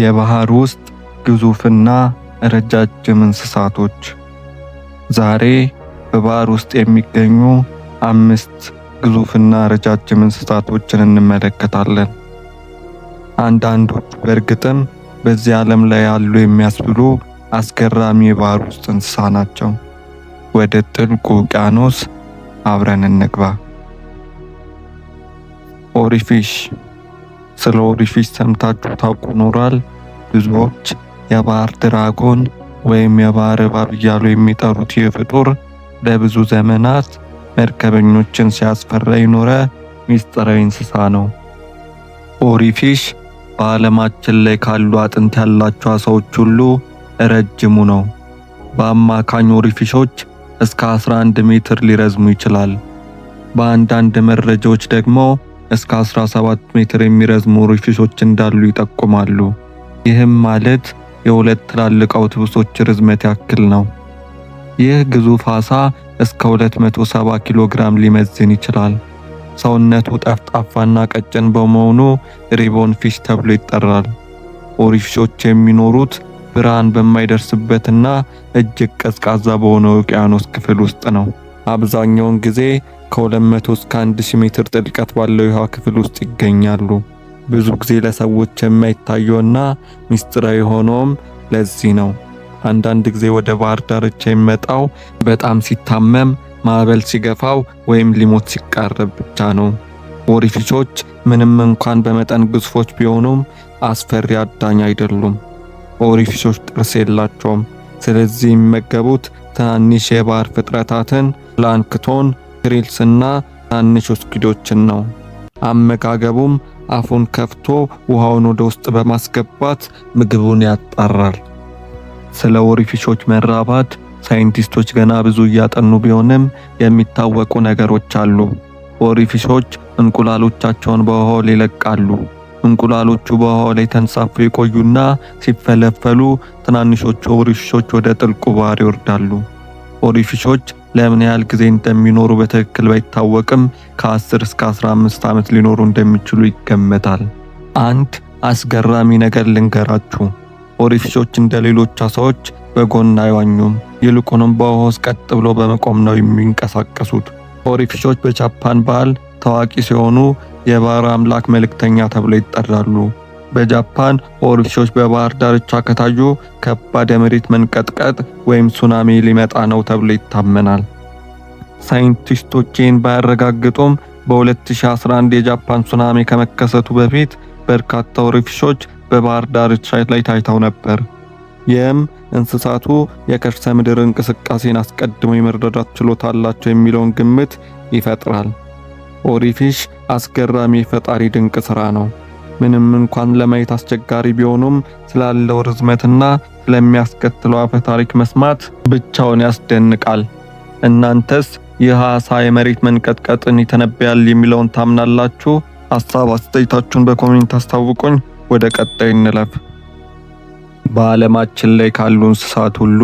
የባህር ውስጥ ግዙፍና ረጃጅም እንስሳቶች። ዛሬ በባህር ውስጥ የሚገኙ አምስት ግዙፍና ረጃጅም እንስሳቶችን እንመለከታለን። አንዳንዶቹ በእርግጥም በዚህ ዓለም ላይ ያሉ የሚያስብሉ አስገራሚ የባህር ውስጥ እንስሳ ናቸው። ወደ ጥልቁ ውቅያኖስ አብረን እንግባ። Oarfish። ስለ oarfish ሰምታችሁ ታውቁ ኖሯል? ብዙዎች የባህር dragon ወይም የባህር እባብ እያሉ የሚጠሩት ይህ ፍጡር ለብዙ ዘመናት መርከበኞችን ሲያስፈራ የኖረ ሚስጥራዊ እንስሳ ነው። Oarfish በዓለማችን ላይ ካሉ አጥንት ያላቸው ዓሳዎች ሁሉ ረጅሙ ነው። በአማካኝ oarfish ኦች እስከ 11 ሜትር ሊረዝሙ ይችላል። በአንዳንድ መረጃዎች ደግሞ እስከ 17 ሜትር የሚረዝሙ oarfish ኦች እንዳሉ ይጠቁማሉ። ይህም ማለት የሁለት ትላልቅ አውቶቡሶች ርዝመት ያክል ነው። ይህ ግዙፍ ዓሳ እስከ 270 ኪሎ ግራም ሊመዝን ይችላል። ሰውነቱ ጠፍጣፋና ቀጭን በመሆኑ ribbon fish ተብሎ ይጠራል። Oarfish ኦች የሚኖሩት ብርሃን በማይደርስበትና እጅግ ቀዝቃዛ በሆነ ውቅያኖስ ክፍል ውስጥ ነው። አብዛኛውን ጊዜ ከ200 እስከ 1000 ሜትር ጥልቀት ባለው የውሃ ክፍል ውስጥ ይገኛሉ። ብዙ ጊዜ ለሰዎች የማይታየውና ሚስጥራዊ ሆኖም ለዚህ ነው። አንዳንድ ጊዜ ወደ ባህር ዳርቻ የሚመጣው በጣም ሲታመም፣ ማዕበል ሲገፋው ወይም ሊሞት ሲቃረብ ብቻ ነው። Oarfish ኦች ምንም እንኳን በመጠን ግዙፎች ቢሆኑም አስፈሪ አዳኝ አይደሉም። Oarfish ኦች ጥርስ የላቸውም። ስለዚህ የሚመገቡት ትናንሽ የባህር ፍጥረታትን፣ plankton፣ krills እና ትናንሽ squid ኦችን ነው። አመጋገቡም አፉን ከፍቶ ውሃውን ወደ ውስጥ በማስገባት ምግቡን ያጣራል። ስለ oarfish ኦች መራባት ሳይንቲስቶች ገና ብዙ እያጠኑ ቢሆንም የሚታወቁ ነገሮች አሉ። Oarfish ኦች እንቁላሎቻቸውን በውሃው ላይ ይለቃሉ። እንቁላሎቹ በውሃው ላይ ተንሳፈው ይቆዩና ሲፈለፈሉ ትናንሾቹ oarfish ኦች ወደ ጥልቁ ባህር ይወርዳሉ። Oarfish ኦች ለምን ያህል ጊዜ እንደሚኖሩ በትክክል ባይታወቅም ከ10 እስከ 15 ዓመት ሊኖሩ እንደሚችሉ ይገመታል። አንድ አስገራሚ ነገር ልንገራችሁ። Oarfish ኦች እንደ ሌሎች ዓሳዎች በጎን አይዋኙም። ይልቁንም በውሃ ውስጥ ቀጥ ብሎ በመቆም ነው የሚንቀሳቀሱት። Oarfish ኦች በጃፓን ባህል ታዋቂ ሲሆኑ የባህር አምላክ መልእክተኛ ተብለው ይጠራሉ። በጃፓን oarfish ኦች በባህር ዳርቻ ከታዩ ከባድ የመሬት መንቀጥቀጥ ወይም ሱናሚ ሊመጣ ነው ተብሎ ይታመናል። ሳይንቲስቶች ይህን ባያረጋግጡም በ2011 የጃፓን ሱናሚ ከመከሰቱ በፊት በርካታ oarfish ኦች በባህር ዳርቻ ላይ ታይተው ነበር። ይህም እንስሳቱ የከርሰ ምድር እንቅስቃሴን አስቀድሞ የመረዳት ችሎታ አላቸው የሚለውን ግምት ይፈጥራል። Oarfish አስገራሚ የፈጣሪ ድንቅ ሥራ ነው። ምንም እንኳን ለማየት አስቸጋሪ ቢሆኑም ስላለው ርዝመትና ስለሚያስከትለው አፈ ታሪክ መስማት ብቻውን ያስደንቃል። እናንተስ ይህ ዓሳ የመሬት መንቀጥቀጥን ይተነብያል የሚለውን ታምናላችሁ? ሐሳብ አስተያየታችሁን በ comment አስታውቁኝ። ወደ ቀጣይ እንለፍ። በዓለማችን ላይ ካሉ እንስሳት ሁሉ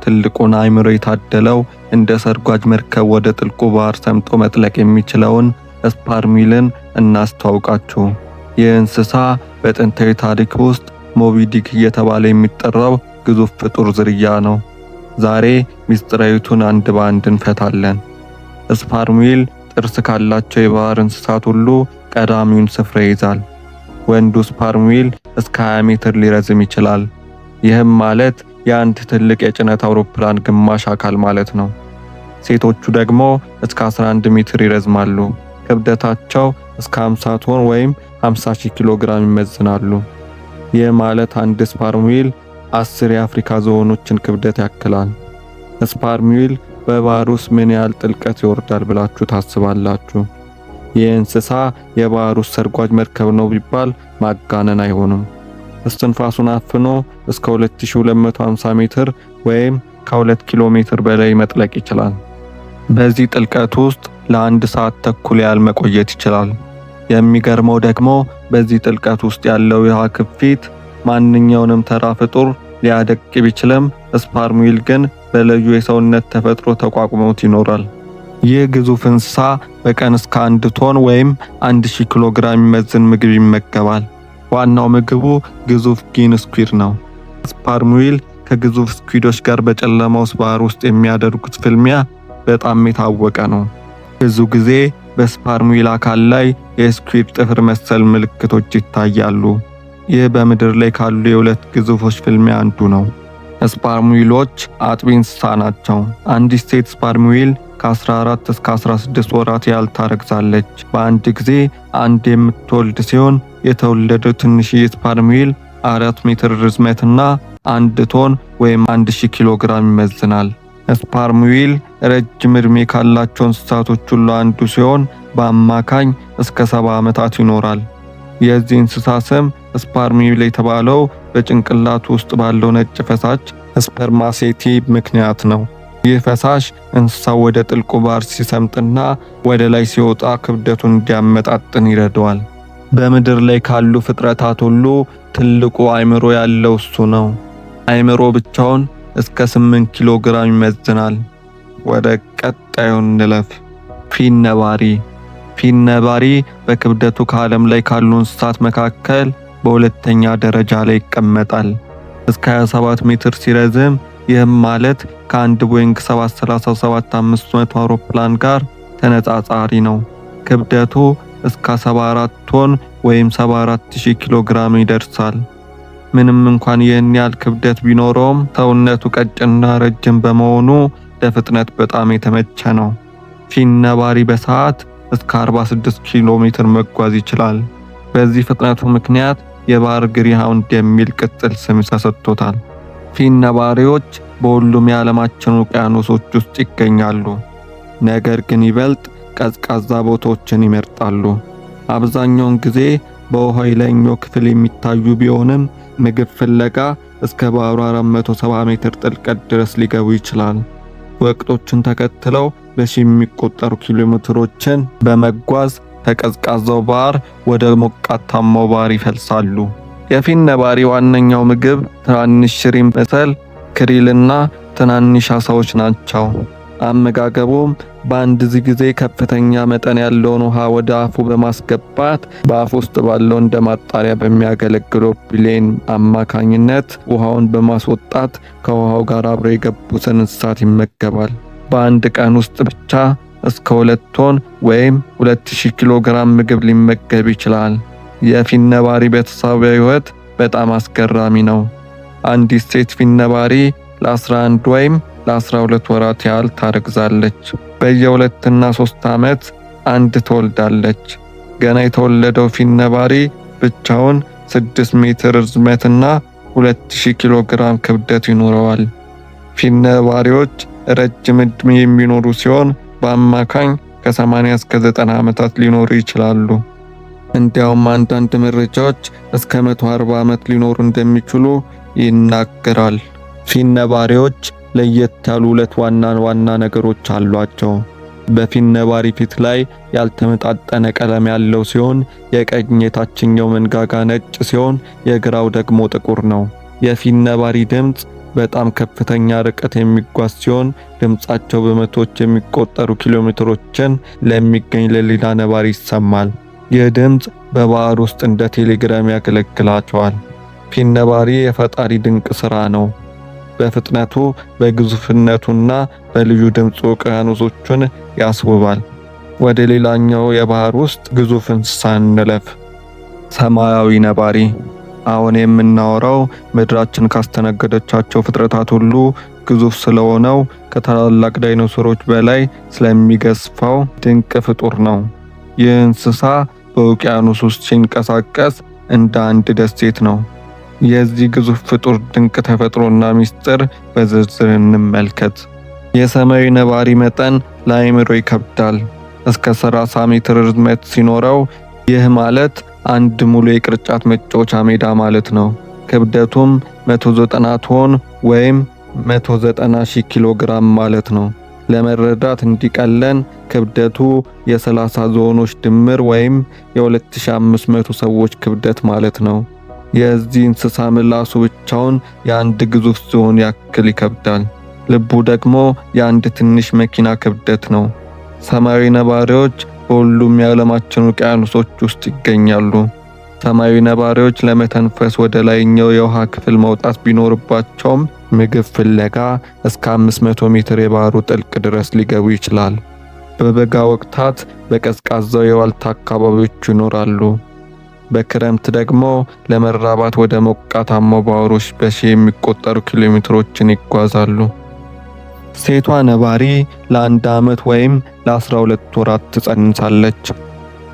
ትልቁን አእምሮ የታደለው እንደ ሰርጓጅ መርከብ ወደ ጥልቁ ባህር ሰምጦ መጥለቅ የሚችለውን sperm whale ን እናስተዋውቃችሁ። ይህ እንስሳ በጥንታዊ ታሪክ ውስጥ ሞቢ ዲክ እየተባለ የሚጠራው ግዙፍ ፍጡር ዝርያ ነው። ዛሬ ሚስጥራዊቱን አንድ በአንድ እንፈታለን። Sperm whale ጥርስ ካላቸው የባህር እንስሳት ሁሉ ቀዳሚውን ስፍራ ይይዛል። ወንዱ sperm whale እስከ 20 ሜትር ሊረዝም ይችላል። ይህም ማለት የአንድ ትልቅ የጭነት አውሮፕላን ግማሽ አካል ማለት ነው። ሴቶቹ ደግሞ እስከ 11 ሜትር ይረዝማሉ። ክብደታቸው እስከ 50 ቶን ወይም 50 ሺህ ኪሎ ግራም ይመዝናሉ። ይህ ማለት አንድ sperm whale 10 የአፍሪካ ዝሆኖችን ክብደት ያክላል። Sperm whale በባህር ውስጥ ምን ያህል ጥልቀት ይወርዳል ብላችሁ ታስባላችሁ? ይህ እንስሳ የባህር ውስጥ ሰርጓጅ መርከብ ነው ቢባል ማጋነን አይሆንም። እስትንፋሱን አፍኖ እስከ 2250 ሜትር ወይም ከ2 ኪሎ ሜትር በላይ መጥለቅ ይችላል። በዚህ ጥልቀት ውስጥ ለአንድ ሰዓት ተኩል ያህል መቆየት ይችላል። የሚገርመው ደግሞ በዚህ ጥልቀት ውስጥ ያለው የውሃ ግፊት ማንኛውንም ተራ ፍጡር ሊያደቅ ቢችልም sperm whale ግን በልዩ የሰውነት ተፈጥሮ ተቋቁሞት ይኖራል። ይህ ግዙፍ እንስሳ በቀን እስከ 1 ቶን ወይም 1000 ኪሎ ግራም የሚመዝን ምግብ ይመገባል። ዋናው ምግቡ ግዙፍ giant squid ነው። Sperm whale ከግዙፍ squid ኦች ጋር በጨለማ ውስጥ ባህር ውስጥ የሚያደርጉት ፍልሚያ በጣም የታወቀ ነው። ብዙ ጊዜ በ sperm whale አካል ላይ የ squid ጥፍር መሰል ምልክቶች ይታያሉ። ይህ በምድር ላይ ካሉ የሁለት ግዙፎች ፍልሚያ አንዱ ነው። Sperm whale ኦች አጥቢ እንስሳ ናቸው። አንዲት ሴት sperm whale ከ14 እስከ 16 ወራት ያህል ታረግዛለች። በአንድ ጊዜ አንድ የምትወልድ ሲሆን የተወለደው ትንሽዬ sperm whale 4 ሜትር ርዝመትና 1 ቶን ወይም 1000 ኪሎ ግራም ይመዝናል። Sperm whale ረጅም ዕድሜ ካላቸው እንስሳቶች ሁሉ አንዱ ሲሆን በአማካኝ እስከ 70 ዓመታት ይኖራል። የዚህ እንስሳ ስም sperm whale የተባለው በጭንቅላቱ ውስጥ ባለው ነጭ ፈሳሽ spermaceti ምክንያት ነው። ይህ ፈሳሽ እንስሳው ወደ ጥልቁ ባህር ሲሰምጥና ወደ ላይ ሲወጣ ክብደቱን እንዲያመጣጥን ይረዳዋል። በምድር ላይ ካሉ ፍጥረታት ሁሉ ትልቁ አእምሮ ያለው እሱ ነው። አእምሮ ብቻውን እስከ 8 ኪሎ ግራም ይመዝናል። ወደ ቀጣዩ እንለፍ። ፊን ነባሪ። ፊን ነባሪ በክብደቱ ከዓለም ላይ ካሉ እንስሳት መካከል በሁለተኛ ደረጃ ላይ ይቀመጣል። እስከ 27 ሜትር ሲረዝም፣ ይህም ማለት ከአንድ ቦይንግ 737-500 አውሮፕላን ጋር ተነጻጻሪ ነው። ክብደቱ እስከ 74 ቶን ወይም 74000 ኪሎ ግራም ይደርሳል። ምንም እንኳን ይህን ያህል ክብደት ቢኖረውም ሰውነቱ ቀጭንና ረጅም በመሆኑ ለፍጥነት በጣም የተመቸ ነው። ፊን ነባሪ በሰዓት እስከ 46 ኪሎ ሜትር መጓዝ ይችላል። በዚህ ፍጥነቱ ምክንያት የባህር greyhound የሚል ቅጽል ስም ተሰጥቶታል። ፊን ነባሪዎች በሁሉም የዓለማችን ውቅያኖሶች ውስጥ ይገኛሉ። ነገር ግን ይበልጥ ቀዝቃዛ ቦታዎችን ይመርጣሉ። አብዛኛውን ጊዜ በውሃው የላይኛው ክፍል የሚታዩ ቢሆንም ምግብ ፍለጋ እስከ ባህሩ 470 ሜትር ጥልቀት ድረስ ሊገቡ ይችላል። ወቅቶችን ተከትለው በሺ የሚቆጠሩ ኪሎ ሜትሮችን በመጓዝ ከቀዝቃዛው ባህር ወደ ሞቃታማው ባህር ይፈልሳሉ። የፊን ነባሪ ዋነኛው ምግብ ትናንሽ shrimp መሰል krill ና ትናንሽ አሳዎች ናቸው። አመጋገቡም በአንድ ጊዜ ከፍተኛ መጠን ያለውን ውሃ ወደ አፉ በማስገባት በአፍ ውስጥ ባለው እንደ ማጣሪያ በሚያገለግለው ብሌን አማካኝነት ውሃውን በማስወጣት ከውሃው ጋር አብረው የገቡትን እንስሳት ይመገባል። በአንድ ቀን ውስጥ ብቻ እስከ 2 ቶን ወይም 2000 ኪሎ ግራም ምግብ ሊመገብ ይችላል። የፊን ነባሪ ቤተሰባዊ ሕይወት በጣም አስገራሚ ነው። አንዲት ሴት ፊን ነባሪ ለ11 ወይም ለ12 ወራት ያህል ታረግዛለች። በየሁለትና 3 ዓመት አንድ ትወልዳለች። ገና የተወለደው ፊን ነባሪ ብቻውን 6 ሜትር ርዝመትና 2000 ኪሎ ግራም ክብደት ይኖረዋል። ፊን ነባሪዎች ረጅም ዕድሜ የሚኖሩ ሲሆን በአማካኝ ከ80 እስከ 90 ዓመታት ሊኖሩ ይችላሉ። እንዲያውም አንዳንድ መረጃዎች እስከ 140 ዓመት ሊኖሩ እንደሚችሉ ይናገራል። ፊን ነባሪዎች ለየት ያሉ ሁለት ዋና ዋና ነገሮች አሏቸው። በፊን ነባሪ ፊት ላይ ያልተመጣጠነ ቀለም ያለው ሲሆን የቀኝ የታችኛው መንጋጋ ነጭ ሲሆን የግራው ደግሞ ጥቁር ነው። የፊን ነባሪ ድምጽ በጣም ከፍተኛ ርቀት የሚጓዝ ሲሆን ድምጻቸው በመቶዎች የሚቆጠሩ ኪሎ ሜትሮችን ለሚገኝ ለሌላ ነባሪ ይሰማል። ይህ ድምጽ በባህር ውስጥ እንደ ቴሌግራም ያገለግላቸዋል። ፊን ነባሪ የፈጣሪ ድንቅ ስራ ነው። በፍጥነቱ፣ በግዙፍነቱና በልዩ ድምፁ ውቅያኖሶችን ያስውባል። ወደ ሌላኛው የባህር ውስጥ ግዙፍ እንስሳ እንለፍ። ሰማያዊ ነባሪ። አሁን የምናወራው ምድራችን ካስተናገደቻቸው ፍጥረታት ሁሉ ግዙፍ ስለሆነው ከታላላቅ ዳይኖሰሮች በላይ ስለሚገዝፈው ድንቅ ፍጡር ነው። ይህ እንስሳ በውቅያኖስ ውስጥ ሲንቀሳቀስ እንደ አንድ ደሴት ነው። የዚህ ግዙፍ ፍጡር ድንቅ ተፈጥሮና ሚስጥር በዝርዝር እንመልከት። የሰማያዊ ነባሪ መጠን ለአእምሮ ይከብዳል። እስከ 30 ሜትር ርዝመት ሲኖረው ይህ ማለት አንድ ሙሉ የቅርጫት መጫወቻ ሜዳ ማለት ነው። ክብደቱም 190 ቶን ወይም 190 ሺህ ኪሎ ግራም ማለት ነው። ለመረዳት እንዲቀለን ክብደቱ የ30 ዝሆኖች ድምር ወይም የ2500 ሰዎች ክብደት ማለት ነው። የዚህ እንስሳ ምላሱ ብቻውን የአንድ ግዙፍ ዝሆን ያክል ይከብዳል። ልቡ ደግሞ የአንድ ትንሽ መኪና ክብደት ነው። ሰማያዊ ነባሪዎች በሁሉም የዓለማችን ውቅያኖሶች ውስጥ ይገኛሉ። ሰማያዊ ነባሪዎች ለመተንፈስ ወደ ላይኛው የውሃ ክፍል መውጣት ቢኖርባቸውም ምግብ ፍለጋ እስከ 500 ሜትር የባህሩ ጥልቅ ድረስ ሊገቡ ይችላል። በበጋ ወቅታት በቀዝቃዛው የዋልታ አካባቢዎች ይኖራሉ። በክረምት ደግሞ ለመራባት ወደ ሞቃታማው ባህሮች በሺህ የሚቆጠሩ ኪሎ ሜትሮችን ይጓዛሉ። ሴቷ ነባሪ ለአንድ ዓመት ወይም ለ12 ወራት ትጸንሳለች።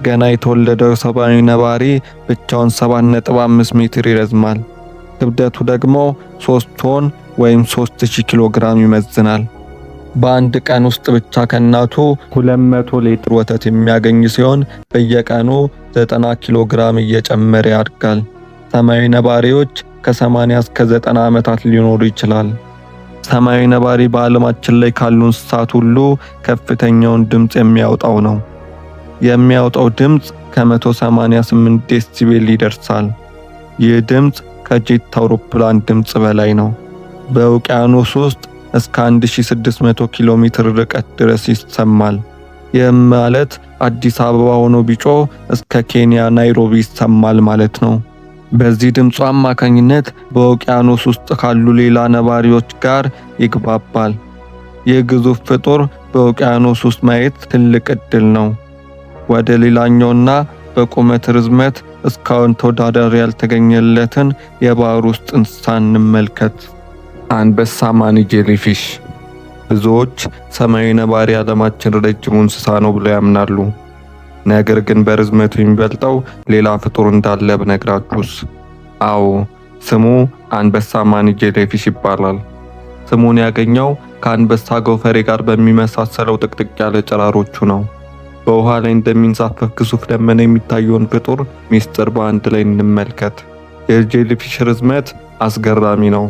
ገና የተወለደው ሰማያዊ ነባሪ ብቻውን 7.5 ሜትር ይረዝማል። ክብደቱ ደግሞ 3 ቶን ወይም 3000 ኪሎ ግራም ይመዝናል። በአንድ ቀን ውስጥ ብቻ ከእናቱ 200 ሊትር ወተት የሚያገኝ ሲሆን በየቀኑ 90 ኪሎ ግራም እየጨመረ ያድጋል። ሰማያዊ ነባሪዎች ከ80 እስከ 90 ዓመታት ሊኖሩ ይችላል። ሰማያዊ ነባሪ በዓለማችን ላይ ካሉ እንስሳት ሁሉ ከፍተኛውን ድምፅ የሚያወጣው ነው። የሚያወጣው ድምፅ ከ188 ዴሲቤል ይደርሳል። ይህ ድምፅ ከጄት አውሮፕላን ድምፅ በላይ ነው። በውቅያኖስ ውስጥ እስከ 1600 ኪሎ ሜትር ርቀት ድረስ ይሰማል። ይህም ማለት አዲስ አበባ ሆኖ ቢጮህ እስከ ኬንያ ናይሮቢ ይሰማል ማለት ነው። በዚህ ድምፁ አማካኝነት በውቅያኖስ ውስጥ ካሉ ሌላ ነባሪዎች ጋር ይግባባል። ይህ ግዙፍ ፍጡር በውቅያኖስ ውስጥ ማየት ትልቅ ዕድል ነው። ወደ ሌላኛውና በቁመት ርዝመት እስካሁን ተወዳዳሪ ያልተገኘለትን የባህር ውስጥ እንስሳ እንመልከት። አንበሳ money jellyfish። ብዙዎች ሰማያዊ ነባሪ ዓለማችን ረጅሙ እንስሳ ነው ብለው ያምናሉ። ነገር ግን በርዝመቱ የሚበልጠው ሌላ ፍጡር እንዳለ ብነግራችሁስ? አዎ፣ ስሙ አንበሳ money jellyfish ይባላል። ስሙን ያገኘው ከአንበሳ ጎፈሬ ጋር በሚመሳሰለው ጥቅጥቅ ያለ ጭራሮቹ ነው። በውሃ ላይ እንደሚንሳፈፍ ግዙፍ ደመና የሚታየውን ፍጡር ሚስጥር በአንድ ላይ እንመልከት። የ jellyfish ርዝመት አስገራሚ ነው።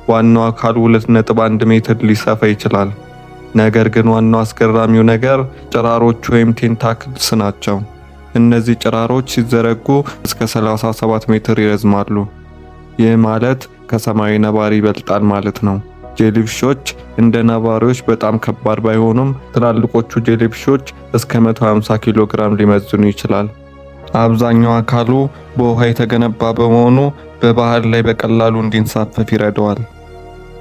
ዋናው አካሉ 2.1 ሜትር ሊሰፋ ይችላል። ነገር ግን ዋናው አስገራሚው ነገር ጭራሮች ወይም tentacles ናቸው። እነዚህ ጭራሮች ሲዘረጉ እስከ 37 ሜትር ይረዝማሉ። ይህ ማለት ከሰማያዊ ነባሪ ይበልጣል ማለት ነው። Jellyfish ኦች እንደ ነባሪዎች በጣም ከባድ ባይሆኑም ትላልቆቹ jellyfish ኦች እስከ 150 ኪሎ ግራም ሊመዝኑ ይችላል። አብዛኛው አካሉ በውሃ የተገነባ በመሆኑ በባህር ላይ በቀላሉ እንዲንሳፈፍ ይረዳዋል።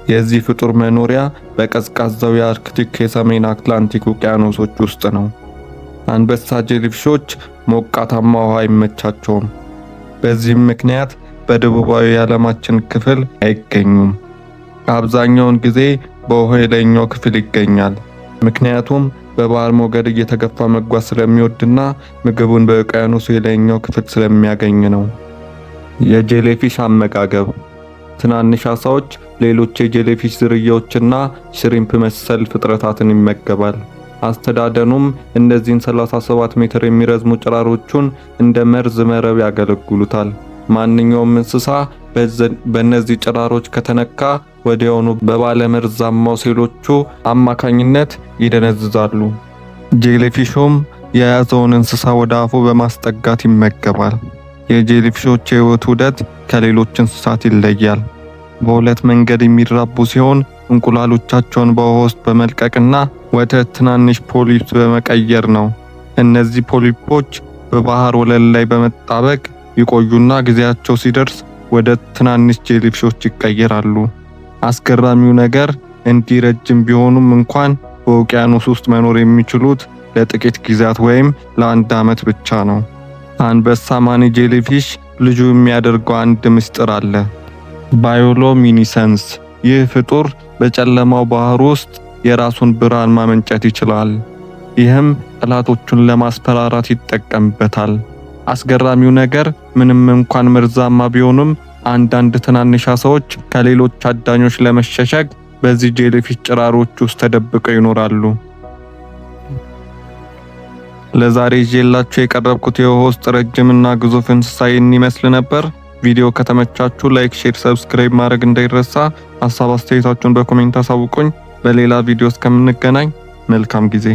የዚህ ፍጡር መኖሪያ በቀዝቃዛው የአርክቲክ የሰሜን አትላንቲክ ውቅያኖሶች ውስጥ ነው። አንበሳ jellyfish ኦች ሞቃታማ ውሃ አይመቻቸውም። በዚህም ምክንያት በደቡባዊ የዓለማችን ክፍል አይገኙም። አብዛኛውን ጊዜ በውሃ የላይኛው ክፍል ይገኛል። ምክንያቱም በባህር ሞገድ እየተገፋ መጓዝ ስለሚወድና ምግቡን በውቅያኖሱ የላይኛው ክፍል ስለሚያገኝ ነው። የ jellyfish አመጋገብ ትናንሽ አሳዎች፣ ሌሎች የ jellyfish ዝርያዎችና shrimp መሰል ፍጥረታትን ይመገባል። አስተዳደኑም እነዚህን 37 ሜትር የሚረዝሙ ጭራሮቹን እንደ መርዝ መረብ ያገለግሉታል። ማንኛውም እንስሳ በእነዚህ ጭራሮች ከተነካ ወዲያውኑ በባለመርዛማው ሴሎቹ አማካኝነት ይደነዝዛሉ። Jellyfish ኡም የያዘውን እንስሳ ወደ አፉ በማስጠጋት ይመገባል። የ jellyfish ኦች የህይወት ዑደት ከሌሎች እንስሳት ይለያል። በሁለት መንገድ የሚራቡ ሲሆን እንቁላሎቻቸውን በውሃ ውስጥ በመልቀቅና ወደ ትናንሽ polyps በመቀየር ነው። እነዚህ polyp ኦች በባህር ወለል ላይ በመጣበቅ ይቆዩና ጊዜያቸው ሲደርስ ወደ ትናንሽ jellyfish ኦች ይቀየራሉ። አስገራሚው ነገር እንዲህ ረጅም ቢሆኑም እንኳን በውቅያኖስ ውስጥ መኖር የሚችሉት ለጥቂት ጊዜያት ወይም ለአንድ ዓመት ብቻ ነው። አንበሳ money jellyfish ልዩ የሚያደርገው አንድ ምስጢር አለ። Bioluminescence። ይህ ፍጡር በጨለማው ባህር ውስጥ የራሱን ብርሃን ማመንጨት ይችላል። ይህም ጠላቶቹን ለማስፈራራት ይጠቀምበታል። አስገራሚው ነገር ምንም እንኳን መርዛማ ቢሆኑም አንዳንድ ትናንሽ አሳዎች ከሌሎች አዳኞች ለመሸሸግ በዚህ jellyfish ጭራሮች ውስጥ ተደብቀው ይኖራሉ። ለዛሬ ይዤላችሁ የቀረብኩት የውሃ ውስጥ ረጅምና ግዙፍ እንስሳ ይህን ይመስል ነበር። ቪዲዮ ከተመቻችሁ like፣ share፣ subscribe ማድረግ እንዳይረሳ። ሀሳብ አስተያየታችሁን በ comment አሳውቁኝ። በሌላ ቪዲዮ እስከምንገናኝ መልካም ጊዜ።